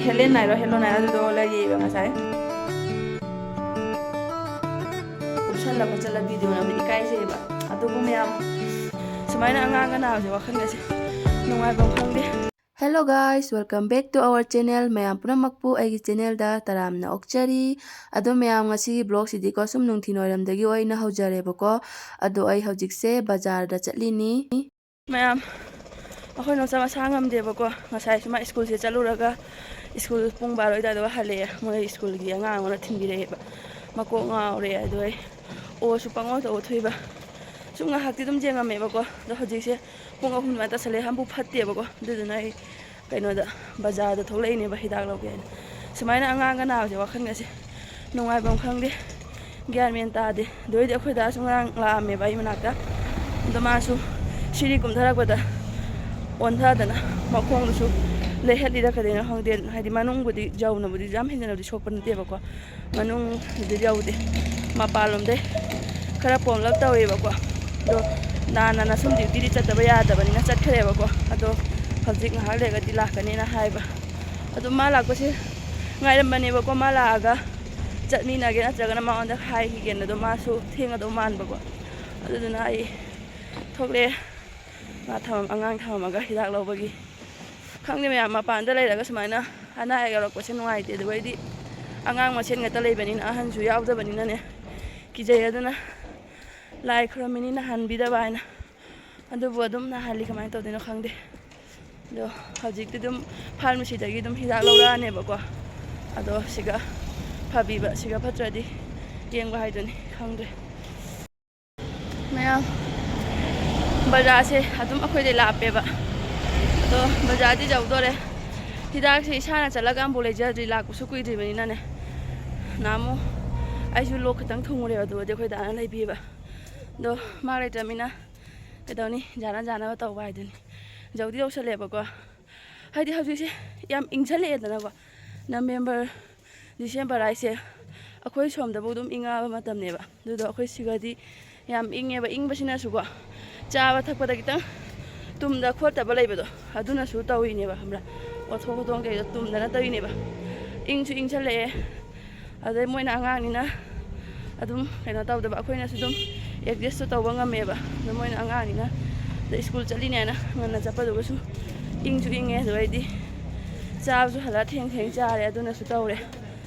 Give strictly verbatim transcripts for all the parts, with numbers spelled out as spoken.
Helen ꯍꯥꯏꯔꯣ, ꯍꯦꯂꯣꯟ ꯍꯥꯏꯔꯣ, ꯑꯗꯨꯗꯣ ꯂꯩꯌꯦꯕ ꯉꯁꯥꯏ꯫ ꯎꯞꯁꯜꯂꯒ ꯆꯠꯂ ꯚꯤꯗꯤꯑꯣ ꯅꯝꯕ ꯏꯀꯥꯏꯖꯩꯕ꯫ ꯑꯗꯨꯕꯨ ꯃꯌꯥꯝ, ꯁꯨꯃꯥꯏꯅ ꯑꯉꯥꯡꯒ ꯅꯥꯕꯁꯦ ꯋꯥꯈꯜꯒꯁꯦ ꯅꯨꯡꯉꯥꯏꯐꯝ ꯈꯪꯗꯦ꯫ Hello guys, welcome back to our channel. ꯃꯌꯥꯝ ꯄꯨꯝꯅꯃꯛꯄꯨ ꯑꯩꯒꯤ ꯆꯦꯅꯦꯜꯗ ꯇꯔꯥꯝꯅ ꯑꯣꯛꯆꯔꯤ꯫ ꯑꯗꯣ ꯃꯌꯥꯝ, ꯉꯁꯤꯒꯤ ꯕ꯭ꯂꯣꯒꯁꯤꯗꯤꯀꯣ ꯁꯨꯝ ꯅꯨꯡꯊꯤꯜ ꯋꯥꯏꯔꯝꯗꯒꯤ ꯑꯣꯏꯅ ꯍꯧꯖꯔꯦꯕꯀꯣ꯫ ꯑꯗꯣ ꯑꯩ ꯍꯧꯖꯤꯛꯁꯦ ꯕꯖꯥꯔꯗ ꯆꯠꯂꯤꯅꯤ꯫ ꯃꯌꯥꯝ, ꯑꯩꯈꯣꯏ ꯅꯣꯆꯥ ꯃꯁꯥ ꯉꯝꯗꯦꯕꯀꯣ꯫ ꯉꯁꯥꯏ ꯁꯨꯃꯥꯏ ꯁ꯭ꯀꯨꯜꯁꯦ ꯆꯠꯂꯨꯔꯒ ꯁ꯭ꯀꯨꯜ ꯄꯨꯡ ꯕꯥꯔꯣ ꯑꯗꯨꯋꯥꯏꯗꯒ ꯍꯜꯂꯛꯑꯦ꯫ ꯃꯣꯏ ꯁ꯭ꯀꯨꯜꯒꯤ ꯑꯉꯥꯡ ꯑꯃꯅ ꯊꯤꯟꯕꯤꯔꯛꯑꯦꯕ꯫ ꯃꯀꯣꯛ ꯉꯥꯎꯔꯦ꯫ ꯑꯗꯨ ꯑꯩ ꯑꯣꯁꯨ ꯄꯪꯉꯧꯗ ꯑꯣꯊꯣꯛꯏꯕ꯫ ꯁꯨꯝ ꯉꯥꯏꯍꯥꯛꯇꯤ ꯑꯗꯨꯝ ꯌꯦꯡꯉꯝꯃꯦꯕꯀꯣ꯫ ꯑꯗꯣ ꯍꯧꯖꯤꯛꯁꯦ ꯄꯨꯡ ꯑꯍꯨꯝ ꯑꯗꯨꯃꯥꯏꯅ ꯇꯥꯁꯜꯂꯛꯑꯦ꯫ ꯑꯝꯕꯨ ꯐꯠꯇꯦꯕꯀꯣ꯫ ꯑꯗꯨꯗꯨꯅ ꯑꯩ ꯀꯩꯅꯣꯗ, ꯕꯖꯥꯔꯗ ꯊꯣꯛꯂꯛꯏꯅꯦꯕ ꯍꯤꯗꯥꯛ ꯂꯧꯒꯦ ꯍꯥꯏꯅ꯫ ꯁꯨꯃꯥꯏꯅ ꯑꯉꯥꯡꯒ ꯅꯥꯕꯁꯦ ꯋꯥꯈꯜꯒꯁꯦ ꯅꯨꯡꯉꯥꯏꯐꯝ ꯈꯪꯗꯦ, ꯒ꯭ꯌꯥꯟ ꯃꯦꯟ ꯇꯥꯗꯦ꯫ ꯑꯗꯨ ꯑꯣꯏꯔꯗꯤ ꯑꯩꯈꯣꯏ ꯗꯥꯁꯨ ꯉꯔꯥꯡ ꯂꯥꯛꯑꯝꯃꯦꯕ ꯑꯩ ꯃꯅꯥꯛꯇ꯫ ꯑꯗꯣ ꯃꯥꯁꯨ ꯁꯤꯔꯤ ꯀꯨꯝꯊꯔꯛꯄꯗ ꯑꯣꯟꯊꯗꯅ ꯃꯈꯣꯡꯗꯨꯁꯨ ꯂꯩꯍꯠꯂꯤꯔ ꯀꯩꯗꯩꯅꯣ ꯈꯪꯗꯦ꯫ ꯍꯥꯏꯗꯤ ꯃꯅꯨꯡꯕꯨꯗꯤ ꯌꯧꯅꯕꯨꯗꯤ ꯌꯥꯝ ꯍꯦꯟꯖꯅꯕꯨꯗꯤ ꯁꯣꯛꯄ ꯅꯠꯇꯦꯕꯀꯣ, ꯃꯅꯨꯡꯗꯨꯗꯤ ꯌꯧꯗꯦ꯫ ꯃꯄꯥꯟꯂꯣꯝꯗꯩ ꯈꯔ ꯄꯣꯝꯂꯞ ꯇꯧꯋꯦꯕꯀꯣ꯫ ꯑꯗꯣ ꯅꯥ ꯅꯥꯅ ꯁꯨꯝ ꯗ꯭ꯌꯨꯇꯤꯗꯤ ꯆꯠꯇꯕ ꯌꯥꯗꯕꯅꯤꯅ ꯆꯠꯈ꯭ꯔꯦꯕꯀꯣ꯫ ꯑꯗꯣ ꯍꯧꯖꯤꯛ ꯉꯥꯏꯍꯥꯛ ꯂꯩꯔꯒꯗꯤ ꯂꯥꯛꯀꯅꯦꯅ ꯍꯥꯏꯕ꯫ ꯑꯗꯣ ꯃꯥ ꯂꯥꯛꯄꯁꯦ ꯉꯥꯏꯔꯝꯕꯅꯦꯕꯀꯣ꯫ ꯃꯥ ꯂꯥꯛꯑꯒ ꯆꯠꯃꯤꯟꯅꯒꯦ ꯅꯠꯇ꯭ꯔꯒꯅ ꯃꯉꯣꯟꯗ ꯍꯥꯏꯈꯤꯒꯦꯅ꯫ ꯑꯗꯣ ꯃꯥꯁꯨ ꯊꯦꯡꯉꯗꯧ ꯃꯥꯟꯕꯀꯣ꯫ ꯑꯗꯨꯗꯨꯅ ꯑꯩ ꯊꯣꯛꯂꯛꯑꯦ꯫ ꯃꯥ ꯊꯃꯝ-, ꯑꯉꯥꯡ ꯊꯃꯝꯃꯒ ꯍꯤꯗꯥꯛ ꯂꯧꯕꯒꯤ꯫ ꯈꯪꯗꯦ ꯃꯌꯥꯝ, ꯃꯄꯥꯟꯗ ꯂꯩꯔꯒ ꯁꯨꯃꯥꯏꯅ ꯑꯅꯥ ꯑꯌꯦꯛ ꯌꯥꯎꯔꯛꯄꯁꯦ ꯅꯨꯡꯉꯥꯏꯇꯦ꯫ ꯑꯗꯨꯒ ꯑꯩꯗꯤ ꯑꯉꯥꯡ ꯃꯁꯦꯟ ꯉꯥꯛꯇ ꯂꯩꯕꯅꯤꯅ, ꯑꯍꯟꯁꯨ ꯌꯥꯎꯗꯕꯅꯤꯅꯅꯦ, ꯀꯤꯖꯩ꯫ ꯑꯗꯨꯅ ꯂꯥꯏ ꯈꯨꯔꯝꯃꯤꯅꯤ ꯅꯥꯍꯟꯕꯤꯗꯕ ꯍꯥꯏꯅ꯫ ꯑꯗꯨꯕꯨ ꯑꯗꯨꯝ ꯅꯥꯍꯜꯂꯤ, ꯀꯃꯥꯏꯅ ꯇꯧꯗꯣꯏꯅꯣ ꯈꯪꯗꯦ꯫ ꯑꯗꯣ ꯍꯧꯖꯤꯛꯇꯤ ꯑꯗꯨꯝ ꯐꯥꯔꯃꯥꯁꯤꯗꯒꯤ ꯑꯗꯨꯝ ꯍꯤꯗꯥꯛ ꯂꯧꯔꯛꯑꯅꯦꯕꯀꯣ꯫ ꯑꯗꯣ ꯁꯤꯒ ꯐꯕꯤꯕ, ꯁꯤꯒ ꯐꯠꯇ꯭ꯔꯗꯤ ꯌꯦꯡꯕ ꯍꯥꯏꯗꯨꯅꯤ, ꯈꯪꯗ꯭ꯔꯦ꯫ ꯃꯌꯥꯝ, ꯕꯖꯥꯔꯁꯦ ꯑꯗꯨꯝ ꯑꯩꯈꯣꯏꯗꯩ ꯂꯥꯞꯄꯦꯕ꯫ ꯑꯗꯣ ꯕꯖꯥꯔꯗꯤ ꯌꯧꯗꯣꯔꯦ꯫ ꯍꯤꯗꯥꯛꯁꯦ ꯏꯁꯥꯅ ꯆꯠꯂꯒ ꯑꯃꯐꯥꯎ ꯂꯩꯖꯗ꯭ꯔꯤ, ꯂꯥꯛꯄꯁꯨ ꯀꯨꯏꯗ꯭ꯔꯤꯕꯅꯤꯅꯅꯦ꯫ ꯅꯍꯥꯟꯃꯨꯛ ꯑꯩꯁꯨ ꯂꯣꯛ ꯈꯤꯇꯪ ꯊꯨꯡꯉꯨꯔꯦꯕ, ꯑꯗꯨꯒꯗꯤ ꯑꯩꯈꯣꯏ ꯗꯥꯅ ꯂꯩꯕꯤꯕ꯫ ꯑꯗꯣ ꯃꯥ ꯂꯩꯇ꯭ꯔꯕꯅꯤꯅ ꯀꯩꯗꯧꯅꯤ, ꯌꯥꯅ ꯌꯥꯅꯕ ꯇꯧꯕ ꯍꯥꯏꯗꯨꯅꯤ꯫ ꯌꯧꯗꯤ ꯌꯧꯁꯜꯂꯦꯕꯀꯣ꯫ ꯍꯥꯏꯗꯤ ꯍꯧꯖꯤꯛꯁꯦ ꯌꯥꯝ ꯏꯪꯁꯜꯂꯛꯑꯦꯗꯅꯀꯣ꯫ ꯅꯕꯦꯝꯕꯔ, ꯗꯤꯁꯦꯝꯕꯔ ꯍꯥꯏꯁꯦ ꯑꯩꯈꯣꯏ ꯁꯣꯝꯗꯕꯨ ꯑꯗꯨꯝ ꯏꯪꯉꯛꯑꯕ ꯃꯇꯝꯅꯦꯕ꯫ ꯑꯗꯨꯗꯣ ꯑꯩꯈꯣꯏ ꯁꯤꯒꯗꯤ ꯌꯥꯝ ꯏꯪꯉꯦꯕ꯫ ꯏꯪꯕꯁꯤꯅꯁꯨꯀꯣ, ꯆꯥꯕ ꯊꯛꯄꯗ ꯈꯤꯇꯪ ꯇꯨꯝꯗ ꯈꯣꯠꯇꯕ ꯂꯩꯕꯗꯣ, ꯑꯗꯨꯅꯁꯨ ꯇꯧꯔꯤꯅꯦꯕ, ꯈꯪꯕ꯭ꯔꯥ? ꯄꯣꯠꯊꯣꯛ ꯈꯣꯠꯇꯣꯛ ꯀꯩꯗꯣ ꯇꯨꯝꯗꯅ ꯇꯧꯔꯤꯅꯦꯕ꯫ ꯏꯪꯁꯨ ꯏꯪꯁꯜꯂꯛꯑꯦ꯫ ꯑꯗꯩ ꯃꯣꯏꯅ ꯑꯉꯥꯡꯅꯤꯅ ꯑꯗꯨꯝ ꯀꯩꯅꯣ ꯇꯧꯗꯕ, ꯑꯩꯈꯣꯏꯅꯁꯨ ꯑꯗꯨꯝ ꯑꯦꯗꯖꯁꯇꯨ ꯇꯧꯕ ꯉꯝꯃꯦꯕ꯫ ꯑꯗꯣ ꯃꯣꯏꯅ ꯑꯉꯥꯡꯅꯤꯅ, ꯑꯗꯩ ꯁ꯭ꯀꯨꯜ ꯆꯠꯂꯤꯅꯦꯅ ꯉꯟꯅ ꯆꯠꯄꯗꯨꯒꯁꯨ ꯏꯪꯁꯨ ꯏꯪꯉꯦ꯫ ꯑꯗꯨ ꯑꯩꯗꯤ ꯆꯥꯕꯁꯨ ꯍꯜꯂꯛꯑ ꯊꯦꯡ ꯊꯦꯡ ꯆꯥꯔꯦ꯫ ꯑꯗꯨꯅꯁꯨ ꯇꯧꯔꯦ꯫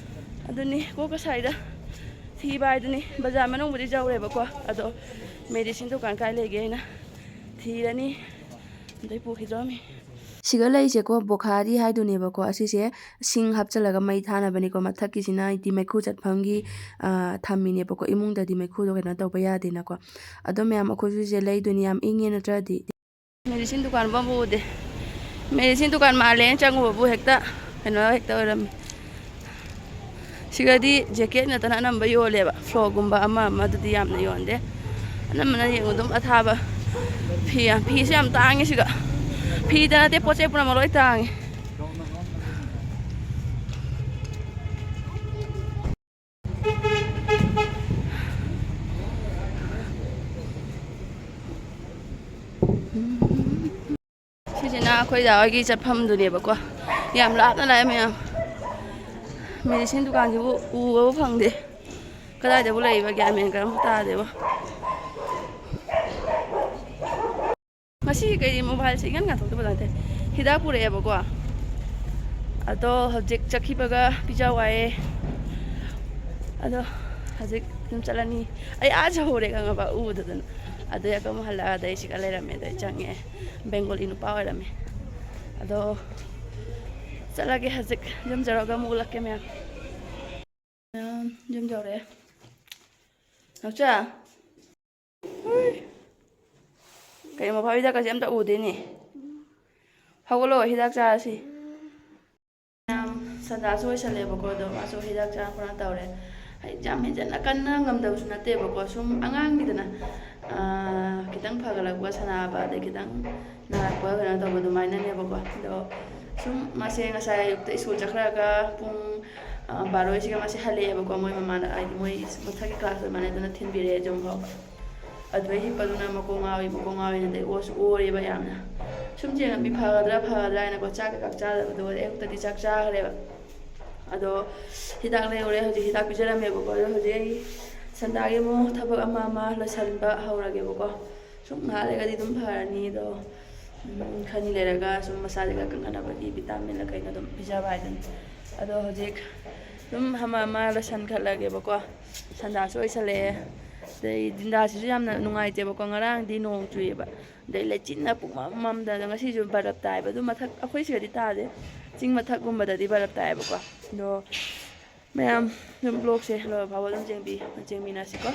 ꯑꯗꯨꯅꯤ ꯀꯣꯛꯀ ꯁꯥꯏꯗ꯫ ꯊꯤꯕ ꯍꯥꯏꯗꯨꯅꯤ꯫ ꯕꯖꯥꯔ ꯃꯅꯨꯡꯕꯨꯗꯤ ꯌꯧꯔꯦꯕꯀꯣ, ꯑꯗꯣ ꯃꯦꯗꯤꯁꯤꯟ ꯗꯨꯀꯥꯟ ꯀꯥꯏ ꯂꯩꯒꯦ ꯑꯩꯅ ꯊꯤꯔꯅꯤ꯫ ꯑꯗꯩ ꯄꯨꯈꯤꯗ꯭ꯔꯣꯃꯤ꯫ ꯁꯤꯒ ꯂꯩꯁꯦꯀꯣ, ꯕꯣꯈꯥꯔꯤ ꯍꯥꯏꯗꯨꯅꯦꯕꯀꯣ꯫ ꯑꯁꯤꯁꯦ ꯁꯤꯡ ꯍꯥꯞꯆꯤꯜꯂꯒ ꯃꯩ ꯊꯥꯅꯕꯅꯤꯀꯣ꯫ ꯃꯊꯛꯀꯤꯁꯤꯅ ꯍꯥꯏꯗꯤ ꯃꯩꯈꯨ ꯆꯠꯐꯝꯒꯤ, ꯑ, ꯊꯝꯃꯤꯅꯦꯕꯀꯣ꯫ ꯏꯃꯨꯡꯗꯗꯤ ꯃꯩꯈꯨꯗꯣ ꯀꯩꯅꯣ ꯇꯧꯕ ꯌꯥꯗꯦꯅꯀꯣ꯫ ꯑꯗꯣ ꯃꯌꯥꯝ, ꯑꯩꯈꯣꯏꯁꯨ ꯁꯤꯁꯦ ꯂꯩꯗꯣꯏꯅꯤ, ꯌꯥꯝ ꯏꯪꯉꯦ ꯅꯠꯇ꯭ꯔꯗꯤ꯫ ꯃꯦꯗꯤꯁꯤꯟ ꯗꯨꯀꯥꯟ ꯑꯃ ꯎꯗꯦ꯫ ꯃꯦꯗꯤꯁꯤꯟ ꯗꯨꯀꯥꯟ ꯃꯥꯜꯂꯦꯅ ꯆꯪꯉꯨꯕꯕꯨ ꯍꯦꯛꯇ ꯀꯩꯅꯣ ꯍꯦꯛꯇ ꯑꯣꯏꯔꯝꯃꯤ꯫ ꯁꯤꯒꯗꯤ ꯖꯦꯀꯦꯠ ꯉꯥꯛꯇꯅ ꯑꯅꯝꯕ ꯌꯣꯜꯂꯦꯕ, ꯐ꯭ꯔꯣꯛꯀꯨꯝꯕ ꯑꯃ ꯑꯃ, ꯑꯗꯨꯗꯤ ꯌꯥꯝꯅ ꯌꯣꯟꯗꯦ꯫ ꯑꯅꯝꯕꯅ ꯌꯦꯡꯉꯨ ꯑꯗꯨꯝ ꯑꯊꯥꯕ ꯐꯤ ꯌꯥꯝ, ꯐꯤꯁꯨ ꯌꯥꯝ ꯇꯥꯡꯉꯦ ꯁꯤꯒ꯫ ꯐꯤꯗ ꯅꯠꯇꯦ, ꯄꯣꯠ ꯆꯩ ꯄꯨꯝꯅꯃꯛ ꯂꯣꯏ ꯇꯥꯡꯉꯦ꯫ ꯁꯤꯁꯤꯅ ꯑꯩꯈꯣꯏ ꯗꯥ ꯍꯣꯏꯒꯤ ꯆꯠꯐꯝꯗꯨꯅꯦꯕꯀꯣ꯫ ꯌꯥꯝ ꯂꯥꯞꯅ ꯂꯥꯛꯑꯦ ꯃꯌꯥꯝ꯫ ꯃꯦꯗꯤꯁꯤꯟ ꯗꯨꯀꯥꯟꯁꯤꯕꯨ ꯎꯕꯕꯨ ꯐꯪꯗꯦ꯫ ꯀꯗꯥꯏꯗꯕꯨ ꯂꯩꯕ ꯒ꯭ꯌꯥꯟ ꯃꯦꯟ ꯀꯔꯝ ꯇꯥꯗꯦꯕ꯫ ꯉꯁꯤ ꯀꯩ ꯃꯣꯕꯥꯏꯜꯁꯦ ꯏꯉꯥꯟ ꯉꯥꯟꯊꯣꯛꯇꯕ ꯅꯠꯇꯦ꯫ ꯍꯤꯗꯥꯛ ꯄꯨꯔꯛꯑꯦꯕꯀꯣ꯫ ꯑꯗꯣ ꯍꯧꯖꯤꯛ ꯆꯠꯈꯤꯕꯒ ꯄꯤꯖꯧ ꯍꯥꯏꯌꯦ꯫ ꯑꯗꯣ ꯍꯧꯖꯤꯛ ꯑꯗꯨꯝ ꯆꯠꯂꯅꯤ꯫ ꯑꯩ ꯑꯥ ꯌꯧꯍꯧꯔꯦ ꯈꯪꯉꯕ, ꯎꯗꯗꯅ꯫ ꯑꯗꯩ ꯑꯗꯨꯝ ꯍꯜꯂꯛꯑ ꯑꯗꯩ ꯁꯤꯒ ꯂꯩꯔꯝꯃꯦ꯫ ꯑꯗꯩ ꯆꯪꯉꯛꯑꯦ꯫ ꯕꯦꯡꯒꯣꯂꯤ ꯅꯨꯄꯥ ꯑꯣꯏꯔꯝꯃꯦ꯫ ꯑꯗꯣ ꯆꯠꯂꯒꯦ ꯍꯧꯖꯤꯛ꯫ ꯌꯨꯝ ꯌꯧꯔꯒ ꯑꯃꯨꯛ ꯎꯠꯂꯛꯀꯦ ꯃꯌꯥꯝ꯫ ꯃꯌꯥꯝ, ꯌꯨꯝ ꯌꯧꯔꯛꯑꯦ꯫ ꯅꯥꯎꯆꯥ꯫ ꯍꯨꯏ꯫ ꯀꯩꯅꯣ, ꯃꯐꯥ ꯍꯤꯗꯥꯛꯀꯁꯦ ꯑꯝꯇ ꯎꯗꯦꯅꯦ꯫ ꯍꯧꯒꯠꯂꯣ, ꯍꯤꯗꯥꯛ ꯆꯥꯔꯁꯤ꯫ ꯃꯌꯥꯝ, ꯁꯟꯗꯥꯁꯨ ꯑꯣꯏꯁꯜꯂꯦꯕꯀꯣ, ꯑꯗꯣ ꯃꯥꯁꯨ ꯍꯤꯗꯥꯛ ꯆꯥꯔ ꯈꯣꯠꯅ ꯇꯧꯔꯦ꯫ ꯑꯩ ꯌꯥꯝ ꯍꯦꯟꯖꯟꯅ ꯀꯟꯅ ꯉꯝꯗꯕꯁꯨ ꯅꯠꯇꯦꯕꯀꯣ, ꯁꯨꯝ ꯑꯉꯥꯡꯅꯤꯗꯅ, ꯑꯥ, ꯈꯤꯇꯪ ꯐꯒꯠꯂꯛꯄ, ꯁꯥꯟꯅꯕ, ꯑꯗꯩ ꯈꯤꯇꯪ ꯅꯥꯔꯛꯄ, ꯀꯩꯅꯣ ꯇꯧꯕ ꯑꯗꯨꯃꯥꯏꯅꯅꯦꯕꯀꯣ꯫ ꯑꯗꯣ ꯁꯨꯝ ꯃꯥꯁꯦ ꯉꯁꯥꯏ ꯑꯌꯨꯛꯇ ꯁ꯭ꯀꯨꯜ ꯆꯠꯈ꯭ꯔꯒ ꯄꯨꯡ, ꯑꯥ, ꯕꯥꯔꯣꯁꯤꯒ ꯃꯥꯁꯦ ꯍꯜꯂꯛꯑꯦꯕꯀꯣ꯫ ꯃꯣꯏ ꯃꯃꯥꯅ, ꯍꯥꯏꯗꯤ ꯃꯣꯏ ꯃꯊꯛꯀꯤ ꯀ꯭ꯂꯥꯁ ꯑꯗꯨꯃꯥꯏꯅ ꯑꯗꯨꯅ ꯊꯤꯟꯕꯤꯔꯛꯑꯦ ꯌꯨꯝ ꯐꯥꯎꯕ꯫ ꯑꯗꯨꯗꯩ ꯍꯤꯞꯄꯗꯨꯅ ꯃꯀꯣꯛ ꯉꯥꯎꯏ, ꯃꯀꯣꯛ ꯉꯥꯎꯏꯅ ꯑꯗꯩ ꯑꯣꯁꯨ ꯑꯣꯔꯦꯕ ꯌꯥꯝꯅ꯫ ꯁꯨꯝ ꯌꯦꯡꯉꯝꯃꯤ ꯐꯒꯗ꯭ꯔꯥ ꯐꯒꯗ꯭ꯔꯥ ꯍꯥꯏꯅꯀꯣ, ꯆꯥꯛ ꯀꯩꯀꯥ ꯆꯥꯗꯕꯗꯣ ꯑꯌꯨꯛꯇꯗꯤ ꯆꯥꯛ ꯆꯥꯈ꯭ꯔꯦꯕ꯫ ꯑꯗꯣ ꯍꯤꯗꯥꯛ ꯂꯩꯔꯨꯔꯦ, ꯍꯧꯖꯤꯛ ꯍꯤꯗꯥꯛ ꯄꯤꯖꯔꯝꯃꯦꯕꯀꯣ꯫ ꯑꯗꯣ ꯍꯧꯖꯤꯛ ꯑꯩ ꯁꯟꯗꯥꯒꯤ ꯑꯃꯨꯛ ꯊꯕꯛ ꯑꯃ ꯑꯃ ꯂꯣꯏꯁꯤꯟꯕ ꯍꯧꯔꯒꯦꯕꯀꯣ꯫ ꯁꯨꯝ ꯉꯥꯏꯍꯥꯛ ꯂꯩꯔꯒꯗꯤ ꯑꯗꯨꯝ ꯐꯔꯅꯤ꯫ ꯑꯗꯣ ꯎꯝ, ꯈꯔꯅꯤ ꯂꯩꯔꯒ ꯁꯨꯝ ꯃꯁꯥꯁꯦ ꯈꯔ ꯀꯟꯈꯠꯅꯕꯒꯤ vitamin ꯂ ꯀꯩꯅꯣ ꯑꯗꯨꯝ ꯄꯤꯖꯕ ꯍꯥꯏꯗꯨꯅꯤ꯫ ꯑꯗꯣ ꯍꯧꯖꯤꯛ ꯑꯗꯨꯝ ꯑꯃ ꯑꯃ ꯂꯣꯏꯁꯟꯈꯠꯂꯒꯦꯕꯀꯣ꯫ ꯁꯟꯗꯥꯁꯨ ꯑꯣꯏꯁꯜꯂꯛꯑꯦ꯫ ꯑꯗꯩ ꯗꯤꯟꯗꯥꯁꯤꯁꯨ ꯌꯥꯝꯅ ꯅꯨꯡꯉꯥꯏꯇꯦꯕꯀꯣ꯫ ꯉꯔꯥꯡꯗꯤ ꯅꯣꯡ ꯆꯨꯏꯌꯦꯕ꯫ ꯑꯗꯩ ꯂꯩꯆꯤꯟꯅ ꯄꯨꯡꯃꯝ ꯃꯝꯗꯅ, ꯉꯁꯤꯁꯨ ꯕꯔꯞ ꯇꯥꯏꯕ꯫ ꯑꯗꯨ ꯃꯊꯛ, ꯑꯩꯈꯣꯏ ꯁꯤꯗꯗꯤ ꯇꯥꯗꯦ꯫ ꯆꯤꯡ ꯃꯊꯛꯀꯨꯝꯕꯗꯗꯤ ꯕꯔꯞ ꯇꯥꯏꯌꯦꯕꯀꯣ꯫ ꯑꯗꯣ ꯃꯌꯥꯝ ꯑꯗꯨꯝ vlogꯁꯦ ꯂꯣꯏꯕ ꯐꯥꯎꯕ ꯑꯗꯨꯝ ꯌꯦꯡꯕꯤ-, ꯌꯦꯡꯃꯤꯟꯅꯁꯤꯀꯣ꯫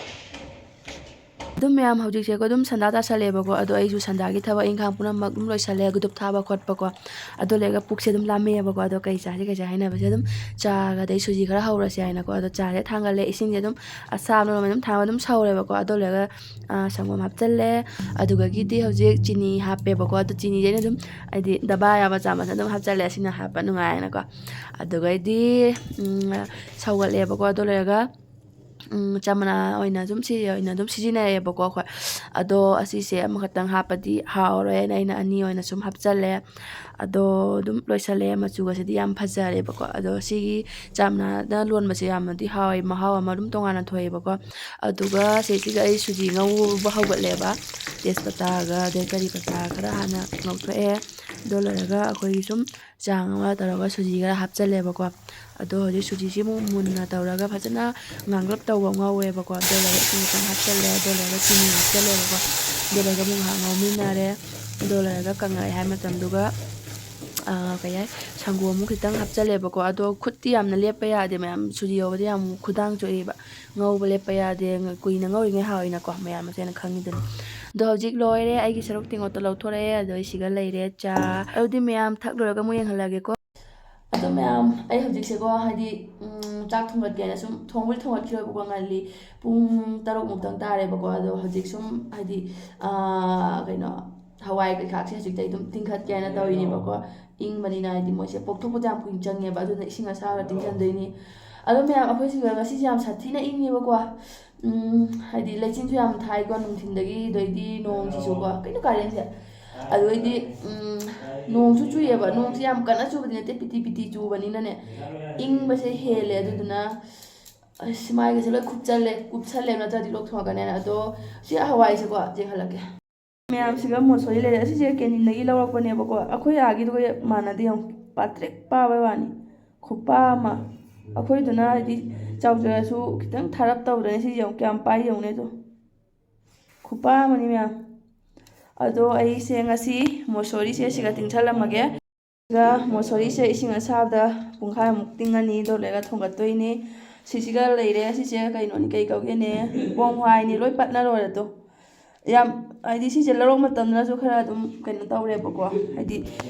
ꯑꯗꯨꯝ ꯃꯌꯥꯝ ꯍꯧꯖꯤꯛꯁꯦꯀꯣ ꯑꯗꯨꯝ ꯁꯟꯗꯥ ꯇꯥꯁꯜꯂꯦꯕꯀꯣ꯫ ꯑꯗꯣ ꯑꯩꯁꯨ ꯁꯟꯗꯥꯒꯤ ꯊꯕꯛ ꯏꯪꯈꯥꯡ ꯄꯨꯝꯅꯃꯛ ꯑꯗꯨꯝ ꯂꯣꯏꯁꯜꯂꯦ, ꯒꯨꯗꯨꯞ ꯊꯥꯕ ꯈꯣꯠꯄꯀꯣ꯫ ꯑꯗꯨ ꯂꯣꯏꯔꯒ ꯄꯨꯛꯁꯦ ꯑꯗꯨꯝ ꯂꯥꯝꯃꯛꯑꯦꯕꯀꯣ꯫ ꯑꯗꯣ ꯀꯩ ꯆꯥꯁꯤ, ꯀꯩ ꯆꯥ ꯍꯥꯏꯅꯕꯁꯦ ꯑꯗꯨꯝ ꯆꯥꯒ ꯑꯗꯩ ꯁꯨꯖꯤ ꯈꯔ ꯍꯧꯔꯁꯦ ꯍꯥꯏꯅꯀꯣ꯫ ꯑꯗꯣ ꯆꯥꯁꯦ ꯊꯥꯡꯒꯠꯂꯦ, ꯏꯁꯤꯡꯁꯦ ꯑꯗꯨꯝ ꯑꯁꯥꯕ ꯅꯣꯡꯃꯩ ꯑꯗꯨꯝ ꯊꯥꯡꯕ ꯑꯗꯨꯝ ꯁꯧꯔꯦꯕꯀꯣ꯫ ꯑꯗꯨ ꯂꯣꯏꯔꯒ, ꯑ, ꯁꯪꯒꯣꯝ ꯍꯥꯞꯆꯜꯂꯦ꯫ ꯑꯗꯨꯗꯒꯤꯗꯤ ꯍꯧꯖꯤꯛ ꯆꯤꯅꯤ ꯍꯥꯞꯄꯦꯕꯀꯣ꯫ ꯑꯗꯣ ꯆꯤꯅꯤꯁꯦ ꯑꯩꯅ ꯑꯗꯨꯝ, ꯍꯥꯏꯗꯤ, ꯗꯕꯥ ꯌꯥꯕ ꯆꯥꯃꯁ ꯑꯗꯨꯝ ꯍꯥꯞꯆꯜꯂꯦ, ꯑꯁꯤꯅ ꯍꯥꯞꯄ ꯅꯨꯡꯉꯥꯏꯌꯦꯅꯀꯣ꯫ ꯑꯗꯨꯒꯩꯗꯤ, ꯎꯝ, ꯁꯧꯒꯠꯂꯦꯕꯀꯣ꯫ ꯑꯗꯨ ꯂꯣꯏꯔꯒ, ꯎꯝ, ꯆꯥ ꯃꯅꯥ ꯑꯣꯏꯅ ꯑꯗꯨꯝ, ꯁꯤ ꯑꯣꯏꯅ ꯑꯗꯨꯝ ꯁꯤꯖꯤꯟꯅꯩꯌꯦꯕꯀꯣ ꯑꯩꯈꯣꯏ꯫ ꯑꯗꯣ ꯑꯁꯤꯁꯦ ꯑꯃꯈꯛꯇꯪ ꯍꯥꯞꯄꯗꯤ ꯍꯥꯎꯔꯣꯏꯅ ꯑꯩꯅ ꯑꯅꯤ ꯑꯣꯏꯅ ꯁꯨꯝ ꯍꯥꯞꯆꯜꯂꯦ꯫ ꯑꯗꯣ ꯑꯗꯨꯝ ꯂꯣꯏꯁꯜꯂꯦ꯫ ꯃꯆꯨꯒꯁꯤꯗꯤ ꯌꯥꯝ ꯐꯖꯔꯦꯕꯀꯣ꯫ ꯑꯗꯣ ꯁꯤꯒꯤ ꯆꯥ ꯃꯅꯥꯗ ꯂꯣꯟꯕꯁꯦ ꯌꯥꯝꯅꯗꯤ ꯍꯥꯎꯋꯦ, ꯃꯍꯥꯎ ꯑꯃ ꯑꯗꯨꯝ ꯇꯣꯉꯥꯟꯅ ꯊꯣꯛꯑꯦꯕꯀꯣ꯫ ꯑꯗꯨꯒ ꯁꯤꯁꯤꯒ ꯑꯩ ꯁꯨꯖꯤ ꯉꯧꯕ ꯍꯧꯒꯠꯂꯦꯕ꯫ ꯇꯦꯖꯄꯇꯥꯒ ꯑꯗꯩ ꯀꯔꯤ ꯄꯇꯥ ꯈꯔ ꯍꯥꯟꯅ ꯉꯧꯊꯣꯛꯑꯦ꯫ ꯑꯗꯨ ꯂꯣꯏꯔꯒ ꯑꯩꯈꯣꯏꯒꯤ ꯁꯨꯝ ꯆꯥꯡ ꯑꯃ ꯇꯧꯔꯒ ꯁꯨꯖꯤ ꯈꯔ ꯍꯥꯞꯆꯜꯂꯦꯕꯀꯣ꯫ ꯑꯗꯣ ꯍꯧꯖꯤꯛ ꯁꯨꯖꯤꯁꯤ ꯑꯃꯨꯛ ꯃꯨꯟꯅ ꯇꯧꯔꯒ ꯐꯖꯅ ꯉꯥꯡꯂꯞ ꯇꯧꯕ ꯉꯧꯔꯦꯕꯀꯣ꯫ ꯑꯗꯨ ꯂꯣꯏꯔꯒ ꯏꯁꯤꯡ ꯈꯤꯇꯪ ꯍꯥꯞꯆꯜꯂꯦ꯫ ꯑꯗꯨ ꯂꯣꯏꯔꯒ ꯆꯤꯅꯤ ꯍꯥꯞꯆꯜꯂꯦꯕꯀꯣ꯫ ꯑꯗꯨ ꯂꯣꯏꯔꯒ ꯑꯃꯨꯛ ꯉꯥꯏꯍꯥꯛ ꯉꯧꯃꯤꯟꯅꯔꯦ꯫ ꯑꯗꯨ ꯂꯣꯏꯔꯒ ꯀꯪꯉꯛꯑꯦ ꯍꯥꯏ ꯃꯇꯝꯗꯨꯒ, ꯑꯥ, ꯀꯩ ꯍꯥꯏ, ꯁꯪꯒꯣꯝ ꯑꯃꯨꯛ ꯈꯤꯇꯪ ꯍꯥꯞꯆꯜꯂꯦꯕꯀꯣ꯫ ꯑꯗꯣ ꯈꯨꯠꯇꯤ ꯌꯥꯝꯅ ꯂꯦꯞꯄ ꯌꯥꯗꯦ ꯃꯌꯥꯝ, ꯁꯨꯖꯤ ꯍꯧꯕꯗꯤ ꯌꯥꯝ ꯈꯨꯗꯥꯡ ꯆꯣꯛꯑꯦꯕ꯫ ꯉꯧꯕ ꯂꯦꯞꯄ ꯌꯥꯗꯦ, ꯀꯨꯏꯅ ꯉꯧꯔꯤꯉꯩ ꯍꯥꯎꯋꯤꯅꯀꯣ, ꯃꯌꯥꯝ ꯃꯁꯦꯅ ꯈꯪꯉꯤꯗꯨꯅꯤ꯫ ꯑꯗꯣ ꯍꯧꯖꯤꯛ ꯂꯣꯏꯔꯦ, ꯑꯩꯒꯤ ꯁꯔꯨꯛ ꯇꯦꯡꯀꯣꯠꯇ ꯂꯧꯊꯣꯔꯛꯑꯦ꯫ ꯑꯗꯣ ꯑꯩ ꯁꯤꯒ ꯂꯩꯔꯦ ꯆꯥ꯫ ꯑꯗꯨꯗꯤ ꯃꯌꯥꯝ ꯊꯛ ꯂꯣꯏꯔꯒ ꯑꯃꯨꯛ ꯌꯦꯡꯍꯜꯂꯒꯦꯀꯣ꯫ ꯑꯗꯣ ꯃꯌꯥꯝ, ꯑꯩ ꯍꯧꯖꯤꯛꯁꯦꯀꯣ, ꯍꯥꯏꯗꯤ, ꯎꯝ, ꯆꯥꯛ ꯊꯣꯡꯒꯠꯀꯦꯅ ꯁꯨꯝ ꯊꯣꯡꯕꯨꯗꯤ ꯊꯣꯡꯒꯠꯈꯤꯔꯣꯏꯕꯀꯣ, ꯉꯜꯂꯤ, ꯄꯨꯡ ꯇꯔꯨꯛ ꯃꯨꯛꯇꯪ ꯇꯥꯔꯦꯕꯀꯣ꯫ ꯑꯗꯣ ꯍꯧꯖꯤꯛ ꯁꯨꯝ, ꯍꯥꯏꯗꯤ, ꯑꯥ, ꯀꯩꯅꯣ, ꯍꯋꯥꯏ ꯀꯩꯀꯥꯁꯦ ꯍꯧꯖꯤꯛꯇꯩ ꯑꯗꯨꯝ ꯇꯤꯡꯈꯠꯀꯦꯅ ꯇꯧꯔꯤꯅꯦꯕꯀꯣ꯫ ꯏꯪꯕꯅꯤꯅ, ꯍꯥꯏꯗꯤ, ꯃꯣꯏꯁꯦ ꯄꯣꯛꯊꯣꯛꯄꯗ ꯌꯥꯝ ꯀꯨꯏꯅ ꯆꯪꯉꯦꯕ, ꯑꯗꯨꯅ ꯏꯁꯤꯡ ꯑꯁꯥꯕ ꯇꯤꯡꯁꯟꯗꯣꯏꯅꯤ꯫ ꯑꯗꯣ ꯃꯌꯥꯝ, ꯑꯩꯈꯣꯏ ꯁꯤꯗ ꯉꯁꯤꯁꯦ ꯌꯥꯝ ꯁꯥꯊꯤꯅ ꯏꯪꯉꯦꯕꯀꯣ꯫ ꯎꯝ, ꯍꯥꯏꯗꯤ ꯂꯩꯆꯤꯟꯁꯨ ꯌꯥꯝ ꯊꯥꯏꯀꯣ ꯅꯨꯡꯊꯤꯟꯗꯒꯤ, ꯑꯗꯩꯗꯤ ꯅꯣꯡꯁꯤꯁꯨꯀꯣ, ꯀꯩꯅꯣ ꯀꯥꯂꯦꯟꯁꯦ꯫ ꯑꯗꯨꯗꯩꯗꯤ ꯎꯝ, ꯅꯣꯡꯁꯨ ꯆꯨꯏꯌꯦꯕ, ꯅꯣꯡꯁꯦ ꯌꯥꯝ ꯀꯟꯅ ꯆꯨꯕꯗꯤ ꯅꯠꯇꯦ, ꯄꯤꯇꯤ ꯄꯤꯇꯤ ꯆꯨꯕꯅꯤꯅꯅꯦ, ꯏꯪꯕꯁꯦ ꯍꯦꯜꯂꯦ꯫ ꯑꯗꯨꯗꯨꯅ ꯑꯁ, ꯃꯥꯏꯒꯁꯦ ꯂꯣꯏ ꯀꯨꯞꯆꯜꯂꯦ, ꯀꯨꯞꯁꯜꯂꯦ ꯅꯠꯇ꯭ꯔꯗꯤ ꯂꯣꯛ ꯊꯨꯡꯉꯛꯀꯅꯦꯅ꯫ ꯑꯗꯣ ꯁꯤ ꯍꯋꯥꯏꯁꯦꯀꯣ ꯌꯦꯡꯍꯜꯂꯛꯀꯦ꯫ ꯃꯌꯥꯝꯁꯤꯒ ꯃꯣꯁꯣꯔꯤ ꯂꯩꯔꯦ꯫ ꯑꯁꯤꯁꯦ ꯀꯦꯅꯤꯟꯗꯒꯤ ꯂꯧꯔꯛꯄꯅꯦꯕꯀꯣ, ꯑꯩꯈꯣꯏ ꯑꯥꯒꯤꯗꯨꯒ ꯃꯥꯟꯅꯗꯦ꯫ ꯌꯦꯡꯉꯨ, ꯄꯥꯇ꯭ꯔꯤꯛ ꯄꯥꯕꯩ ꯋꯥꯅꯤ꯫ ꯈꯨꯄꯥ ꯑꯃ꯫ ꯑꯩꯈꯣꯏꯗꯨꯅ ꯍꯥꯏꯗꯤ ꯆꯥꯎꯖꯔꯁꯨ ꯈꯤꯇꯪ ꯊꯥꯔꯞ ꯇꯧꯗ꯭ꯔꯅꯦ? ꯁꯤ ꯌꯦꯡꯉꯨ, ꯀꯌꯥꯝ ꯄꯥꯏ ꯌꯦꯡꯉꯨꯅꯦ ꯑꯗꯣ꯫ ꯈꯨꯄꯥ ꯑꯃꯅꯤ ꯃꯌꯥꯝ꯫ ꯑꯗꯣ ꯑꯩꯁꯦ ꯉꯁꯤ ꯃꯣꯁꯣꯔꯤꯁꯦ ꯁꯤꯒ ꯇꯤꯡꯁꯜꯂꯝꯃꯒꯦ꯫ ꯑꯗꯨꯒ ꯃꯣꯁꯣꯔꯤꯁꯦ ꯏꯁꯤꯡ ꯑꯁꯥꯕꯗ ꯄꯨꯡꯈꯥꯏꯃꯨꯛ ꯇꯤꯡꯉꯅꯤ, ꯑꯗꯨ ꯂꯣꯏꯔꯒ ꯊꯣꯡꯒꯠꯇꯣꯏꯅꯦ꯫ ꯁꯤꯁꯤꯒ ꯂꯩꯔꯦ꯫ ꯁꯤꯁꯦ ꯀꯩꯅꯣꯅꯤ, ꯀꯩ ꯀꯧꯒꯦꯅꯦ? ꯄꯣꯡ ꯍꯋꯥꯏꯅꯤ, ꯂꯣꯏ ꯄꯠꯅ ꯂꯣꯏꯔꯦ ꯑꯗꯣ꯫ ꯌꯥꯝ, ꯍꯥꯏꯗꯤ ꯁꯤꯁꯦ ꯂꯧꯔꯛ ꯃꯇꯝꯗꯅꯁꯨ ꯈꯔ ꯑꯗꯨꯝ ꯀꯩꯅꯣ ꯇꯧꯔꯦꯕꯀꯣ, ꯍꯥꯏꯗꯤ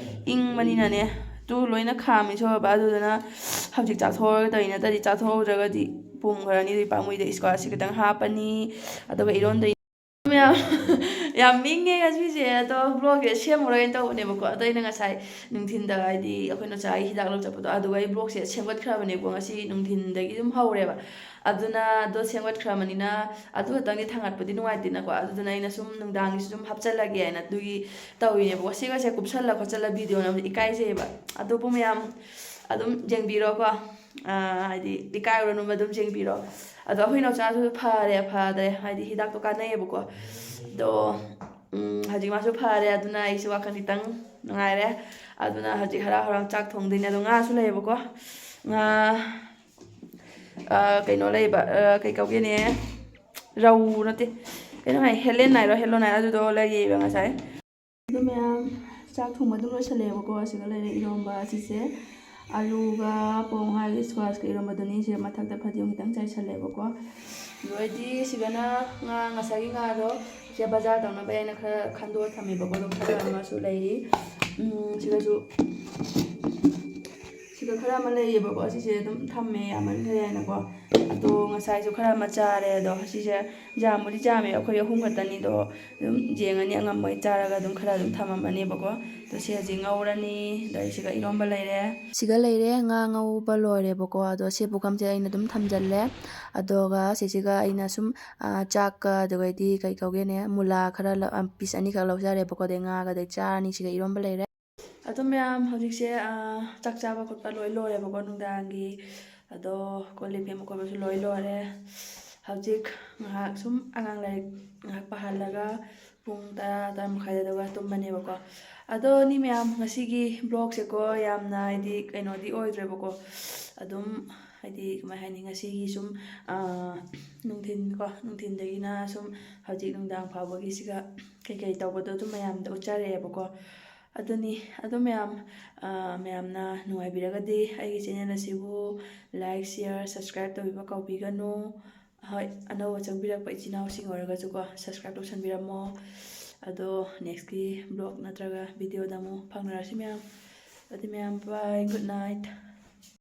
ꯏꯪꯕꯅꯤꯅꯅꯦ꯫ ꯇꯨ ꯂꯣꯏꯅ ꯈꯥꯝꯃꯤ ꯁꯣꯏꯕ, ꯑꯗꯨꯗꯨꯅ ꯍꯧꯖꯤꯛ ꯆꯥꯊꯣꯛꯑꯒ ꯇꯧꯔꯤ, ꯅꯠꯇ꯭ꯔꯗꯤ ꯆꯥꯊꯣꯛꯍꯧꯗ꯭ꯔꯒꯗꯤ ꯄꯨꯝꯈ꯭ꯔꯅꯤ꯫ ꯑꯗꯨꯗꯤ ꯄꯥꯝꯃꯨꯏꯗ, ꯏꯁꯀ꯭ꯋꯥꯁꯁꯦ ꯈꯤꯇꯪ ꯍꯥꯞꯄꯅꯤ, ꯑꯗꯨꯒ ꯏꯔꯣꯟꯗꯣꯏꯅꯤ꯫ ꯃꯌꯥꯝ, ꯌꯥꯝ ꯏꯪꯉꯦ ꯉꯁꯤꯁꯦ꯫ ꯑꯗꯣ ꯕ꯭ꯂꯣꯒꯁꯦ ꯁꯦꯝꯃꯔꯣꯏꯅ ꯇꯧꯕꯅꯦꯕꯀꯣ꯫ ꯑꯗꯣ ꯑꯩꯅ ꯉꯁꯥꯏ ꯅꯨꯡꯊꯤꯟꯗ, ꯍꯥꯏꯗꯤ ꯑꯩꯈꯣꯏ ꯅꯣꯆꯥꯒꯤ ꯍꯤꯗꯥꯛ ꯂꯧ ꯆꯠꯄꯗꯣ, ꯑꯗꯨꯒ ꯑꯩ ꯕ꯭ꯂꯣꯒꯁꯦ ꯁꯦꯝꯒꯠꯈ꯭ꯔꯕꯅꯦꯕꯀꯣ꯫ ꯉꯁꯤ ꯅꯨꯡꯊꯤꯟꯗꯒꯤ ꯑꯗꯨꯝ ꯍꯧꯔꯦꯕ꯫ ꯑꯗꯨꯅ ꯑꯗꯣ ꯁꯦꯝꯒꯠꯈ꯭ꯔꯕꯅꯤꯅ ꯑꯗꯨ ꯈꯛꯇꯪꯗꯤ ꯊꯥꯡꯒꯠꯄꯗꯤ ꯅꯨꯡꯉꯥꯏꯇꯦꯅꯀꯣ꯫ ꯑꯗꯨꯗꯨꯅ ꯑꯩꯅ ꯁꯨꯝ ꯅꯨꯡꯗꯥꯡꯒꯤꯁꯨ ꯑꯗꯨꯝ ꯍꯥꯞꯆꯜꯂꯒꯦ ꯍꯥꯏꯅ ꯑꯗꯨꯒꯤ ꯇꯧꯔꯤꯅꯦꯕꯀꯣ꯫ ꯁꯤꯒꯁꯦ ꯀꯨꯞꯁꯜꯂ ꯈꯣꯠꯆꯜꯂ ꯚꯤꯗꯤꯑꯣ ꯅꯝꯕꯁꯦ ꯏꯀꯥꯏꯖꯩꯌꯦꯕ꯫ ꯑꯗꯨꯕꯨ ꯃꯌꯥꯝ ꯑꯗꯨꯝ ꯌꯦꯡꯕꯤꯔꯣꯀꯣ꯫ ꯑꯥ, ꯍꯥꯏꯗꯤ ꯏꯀꯥꯏꯔꯨꯔꯅꯨꯕ, ꯑꯗꯨꯝ ꯌꯦꯡꯕꯤꯔꯣ꯫ ꯑꯗꯣ ꯑꯩꯈꯣꯏ ꯅꯥꯎꯆꯥꯁꯨ ꯐꯔꯦ, ꯐꯗ꯭ꯔꯦ, ꯍꯥꯏꯗꯤ ꯍꯤꯗꯥꯛꯇꯣ ꯀꯥꯟꯅꯩꯌꯦꯕꯀꯣ꯫ ꯑꯗꯣ ꯎꯝ, ꯍꯧꯖꯤꯛ ꯃꯥꯁꯨ ꯐꯔꯦ, ꯑꯗꯨꯅ ꯑꯩꯁꯨ ꯋꯥꯈꯜ ꯈꯤꯇꯪ ꯅꯨꯡꯉꯥꯏꯔꯦ꯫ ꯑꯗꯨꯅ ꯍꯧꯖꯤꯛ ꯍꯔꯥꯎ ꯍꯔꯥꯎ ꯆꯥꯛ ꯊꯣꯡꯗꯣꯏꯅꯦ꯫ ꯑꯗꯣ ꯉꯥꯁꯨ ꯂꯩꯌꯦꯕꯀꯣ꯫ ꯉꯥ, ꯑ, ꯀꯩꯅꯣ ꯂꯩꯕ, ꯑ, ꯀꯩ ꯀꯧꯒꯦꯅꯦ? ꯔꯧ ꯅꯠꯇꯦ, ꯀꯩꯅꯣ ꯍꯥꯏ, ꯍꯦꯂꯦꯟ ꯍꯥꯏꯔꯣ, ꯍꯦꯂꯣꯟ ꯍꯥꯏꯔꯣ, ꯑꯗꯨꯗꯣ ꯂꯩꯌꯦꯕ ꯉꯁꯥꯏ꯫ ꯑꯗꯨ ꯃꯌꯥꯝ, ꯆꯥꯛ ꯊꯣꯡꯕ ꯑꯗꯨꯝ ꯂꯣꯏꯁꯜꯂꯦꯕꯀꯣ꯫ ꯑꯁꯤꯒ ꯂꯩꯔꯦ ꯏꯔꯣꯝꯕ꯫ ꯑꯁꯤꯁꯦ ꯑꯂꯨꯒ ꯄꯣꯡ ꯍꯋꯥꯏꯒ ꯁ꯭ꯀ꯭ꯋꯥꯁꯀ ꯏꯔꯣꯝꯕꯗꯨꯅꯤ꯫ ꯁꯤꯗ ꯃꯊꯛꯇ ꯐꯗꯤꯒꯣꯝ ꯈꯤꯇꯪ ꯆꯥꯏꯁꯜꯂꯦꯕꯀꯣ꯫ ꯑꯗꯨ ꯑꯣꯏꯔꯗꯤ ꯁꯤꯗꯅ ꯉꯥ, ꯉꯁꯥꯏꯒꯤ ꯉꯥꯗꯣ ꯁꯦ ꯕꯖꯥꯔ ꯇꯧꯅꯕ ꯑꯩꯅ ꯈꯔ ꯈꯟꯗꯣꯛꯑ ꯊꯝꯃꯦꯕꯀꯣ꯫ ꯑꯗꯨꯝ ꯈꯔ ꯑꯃꯁꯨ ꯂꯩꯔꯤ꯫ ꯎꯝ, ꯁꯤꯗꯁꯨ ꯁꯤꯗ ꯈꯔ ꯑꯃ ꯂꯩꯌꯦꯕꯀꯣ, ꯁꯤꯁꯦ ꯑꯗꯨꯝ ꯊꯝꯃꯦ, ꯌꯥꯝꯃꯟꯈ꯭ꯔꯦ ꯍꯥꯏꯅꯀꯣ꯫ ꯑꯗꯣ ꯉꯁꯥꯏꯁꯨ ꯈꯔ ꯑꯃ ꯆꯥꯔꯦ꯫ ꯑꯗꯣ ꯁꯤꯁꯦ ꯌꯥꯝꯕꯨꯗꯤ ꯌꯥꯝꯃꯦ, ꯑꯩꯈꯣꯏ ꯑꯍꯨꯝ ꯈꯛꯇꯅꯤ꯫ ꯑꯗꯣ ꯑꯗꯨꯝ ꯌꯦꯡꯉꯅꯤ, ꯑꯉꯝꯕꯈꯩ ꯆꯥꯔꯒ ꯑꯗꯨꯝ ꯈꯔ ꯑꯗꯨꯝ ꯊꯝꯃꯝꯃꯅꯦꯕꯀꯣ꯫ ꯑꯗꯣ ꯁꯤ ꯍꯧꯖꯤꯛ ꯉꯧꯔꯅꯤ꯫ ꯑꯗꯣ ꯑꯩ ꯁꯤꯒ ꯏꯔꯣꯝꯕ ꯂꯩꯔꯦ꯫ ꯁꯤꯒ ꯂꯩꯔꯦ, ꯉꯥ ꯉꯧꯕ ꯂꯣꯏꯔꯦꯕꯀꯣ꯫ ꯑꯗꯣ ꯁꯤ ꯄꯨꯈꯝꯁꯦ ꯑꯩꯅ ꯑꯗꯨꯝ ꯊꯝꯖꯜꯂꯦ꯫ ꯑꯗꯨꯒ ꯁꯤꯁꯤꯒ ꯑꯩꯅ ꯁꯨꯝ, ꯑꯥ, ꯆꯥꯛꯀ, ꯑꯗꯨꯒꯩꯗꯤ ꯀꯩ ꯀꯧꯒꯦꯅꯦ, ꯃꯨꯂꯥ ꯈꯔ ꯂꯧ-, ꯑꯥ, piece ꯑꯅꯤꯈꯛ ꯂꯧꯖꯔꯦꯕꯀꯣ꯫ ꯑꯗꯩ ꯉꯥꯒ, ꯑꯗꯩ ꯆꯥꯔꯅꯤ꯫ ꯁꯤꯒ ꯏꯔꯣꯝꯕ ꯂꯩꯔꯦ꯫ ꯑꯗꯣ ꯃꯌꯥꯝ, ꯍꯧꯖꯤꯛꯁꯦ, ꯑꯥ, ꯆꯥꯛ ꯆꯥꯕ ꯈꯣꯠꯄ ꯂꯣꯏ ꯂꯣꯏꯔꯦꯕꯀꯣ, ꯅꯨꯡꯗꯥꯡꯒꯤ꯫ ꯑꯗꯣ ꯀꯣꯜ ꯂꯤꯛ ꯐꯦꯡꯕ ꯈꯣꯠꯄꯁꯨ ꯂꯣꯏ ꯂꯣꯏꯔꯦ꯫ ꯍꯧꯖꯤꯛ ꯉꯥꯏꯍꯥꯛ ꯁꯨꯝ ꯑꯉꯥꯡ ꯂꯥꯏꯔꯤꯛ ꯉꯥꯏꯍꯥꯛ ꯄꯥꯍꯜꯂꯒ ꯄꯨꯡ ꯇꯔꯥ, ꯇꯔꯥ ꯃꯈꯥꯏ ꯑꯗꯨꯋꯥꯏꯗ ꯇꯨꯝꯕꯅꯦꯕꯀꯣ꯫ ꯑꯗꯣ ꯅꯤ ꯃꯌꯥꯝ, ꯉꯁꯤꯒꯤ vlogꯁꯦꯀꯣ ꯌꯥꯝꯅ ꯍꯥꯏꯗꯤ ꯀꯩꯅꯣꯗꯤ ꯑꯣꯏꯗ꯭ꯔꯦꯕꯀꯣ꯫ ꯑꯗꯨꯝ ꯍꯥꯏꯗꯤ ꯀꯃꯥꯏ ꯍꯥꯏꯅꯤ, ꯉꯁꯤꯒꯤ ꯁꯨꯝ, ꯑꯥ, ꯅꯨꯡꯊꯤꯟ ꯀꯣ, ꯅꯨꯡꯊꯤꯟꯗꯒꯤꯅ ꯁꯨꯝ ꯍꯧꯖꯤꯛ ꯅꯨꯡꯗꯥꯡ ꯐꯥꯎꯕꯒꯤꯁꯤꯒ ꯀꯩꯀꯩ ꯇꯧꯕꯗꯣ ꯑꯗꯨꯝ ꯃꯌꯥꯝꯗ ꯎꯠꯆꯔꯛꯑꯦꯕꯀꯣ꯫ ꯑꯗꯨꯅꯤ꯫ ꯑꯗꯣ ꯃꯌꯥꯝ, ꯑꯥ, ꯃꯌꯥꯝꯅ ꯅꯨꯡꯉꯥꯏꯕꯤꯔꯒꯗꯤ ꯑꯩꯒꯤ channel ꯑꯁꯤꯕꯨ like, share, subscribe ꯇꯧꯕꯤꯕ ꯀꯥꯎꯕꯤꯒꯅꯨ꯫ ꯍꯣꯏ, ꯑꯅꯧꯕ ꯆꯪꯕꯤꯔꯛꯄ ꯏꯆꯤꯟ ꯏꯅꯥꯎꯁꯤꯡ ꯑꯣꯏꯔꯒꯁꯨꯀꯣ, subscribe ꯇꯧꯁꯟꯕꯤꯔꯝꯃꯣ꯫ ꯑꯗꯣ nextꯀꯤ vlog ꯅꯠꯇ꯭ꯔꯒ videoꯗ ꯑꯃꯨꯛ ꯐꯪꯅꯔꯁꯤ ꯃꯌꯥꯝ꯫ ꯑꯗꯨꯗꯤ ꯃꯌꯥꯝ, bye, good night꯫